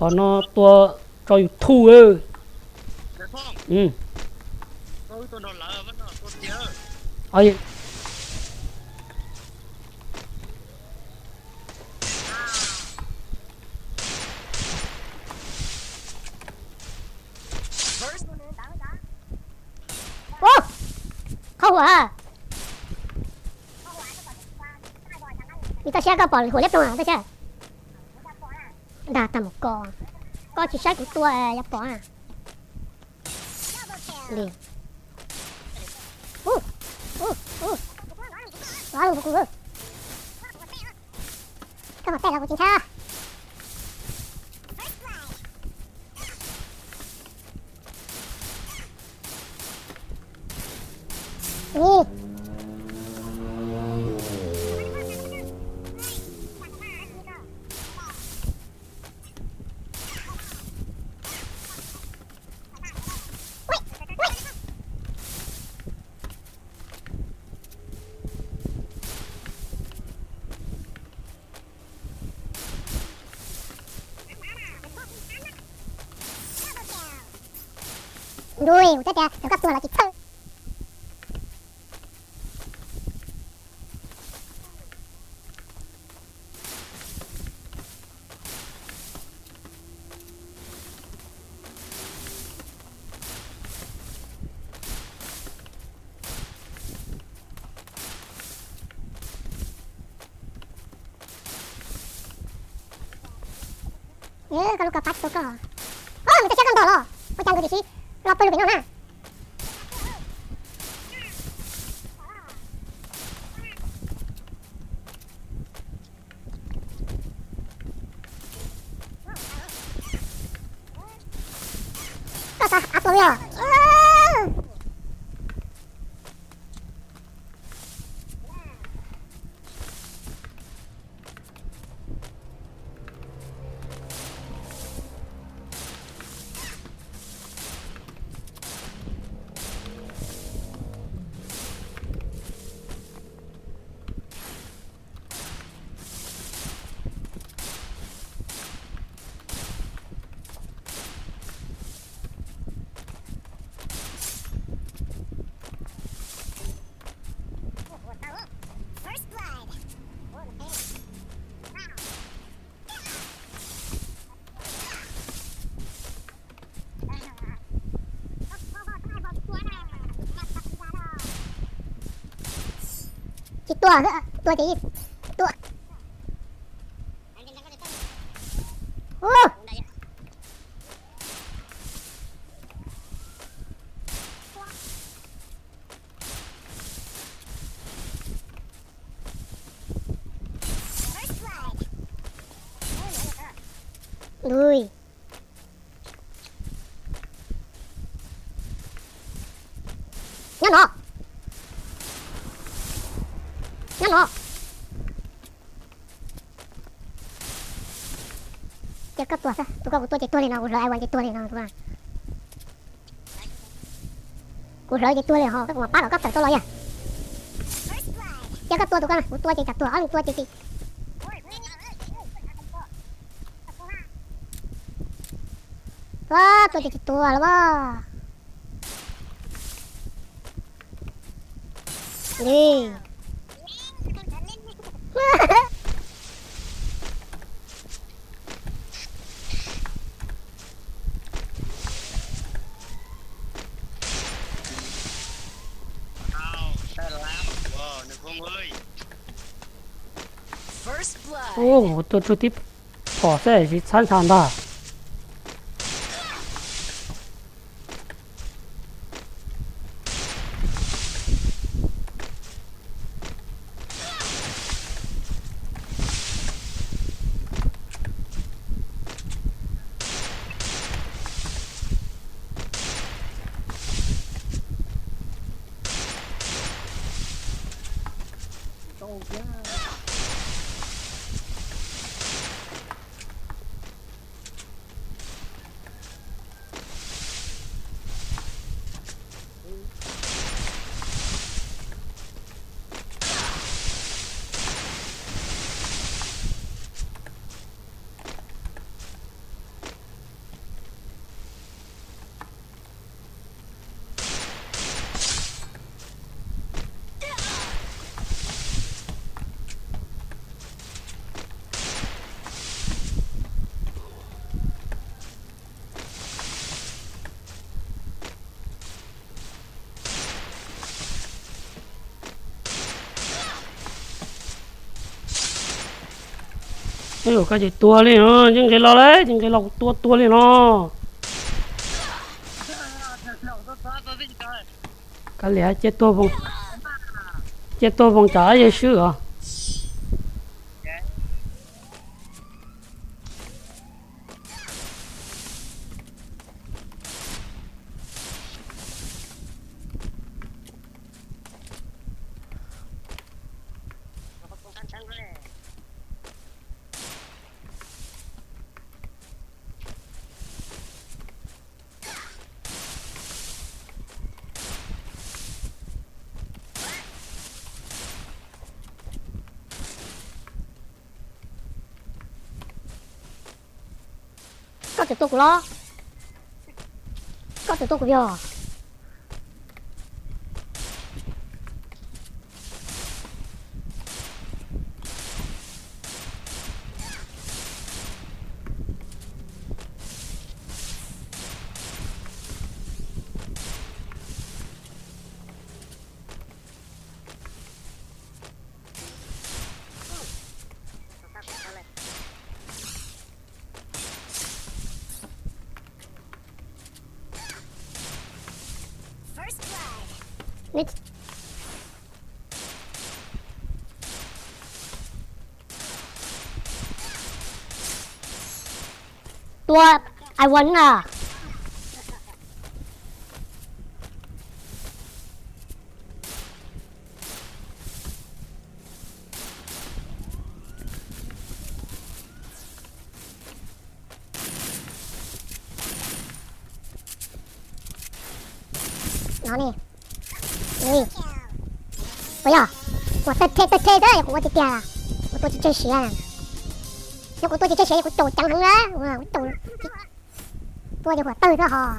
Qhov no tua tso YouTube. Ub, qhov huam. Tsis toj siab, koj pom huam liab ploog toj siab. Dag tag mus ko, koj tsis saib kuv tua yuav pom na. Li. Ub, ub, ub. Ua lub npua kuv. Koj pom tej los kuv tsis ntshai. Ntuj, kuv twb tias thaum koj tuag los tsis txawj. Koj lub koj pab tsis tau koj. Os, nws txawj siab koj ntog los ua cas nkawd tsis sib los pawg lug pem no na. Koj xav av tua li os. Tsis tua, tua ces tua. Ub. Ui. Nyob no. Nyob no. Cia koj tua xwb, tus koj kuv tua ces tuag li no, kuv hlawv ai ua ces tuag li no tus koj. Kuv hlawv ces tuag li ho, koj kuv mam pab kom koj tawm tau los yog. Cia koj tua tus koj, kuv tua ces tsam tuag, ob leeg tua ces tsis. Tua, tua ces tsis tuag los as. Li. Ub, tua tsug tib phom xwb tsis txhob ntshaw ntag. Koj tsis tuag li no, yeej nqis los lawm, yeej nqis los kuv tua tuag li no. Kav liam, cia tuag voos, cia tuag voos tsam yawg swb os. Koj tseem tua kuv los? Koj tseem tua kuv yog? Tua, I won a. No ne, ua yog, ua tawg rhe tawg rhe xwb, yog kuv ua tiag tiag, kuv tua tsis tseg siav. Yog kuv tua tsis tseg siav, kuv caum ceev heev na, kuv caum, tua ces huam tawg xwb hos.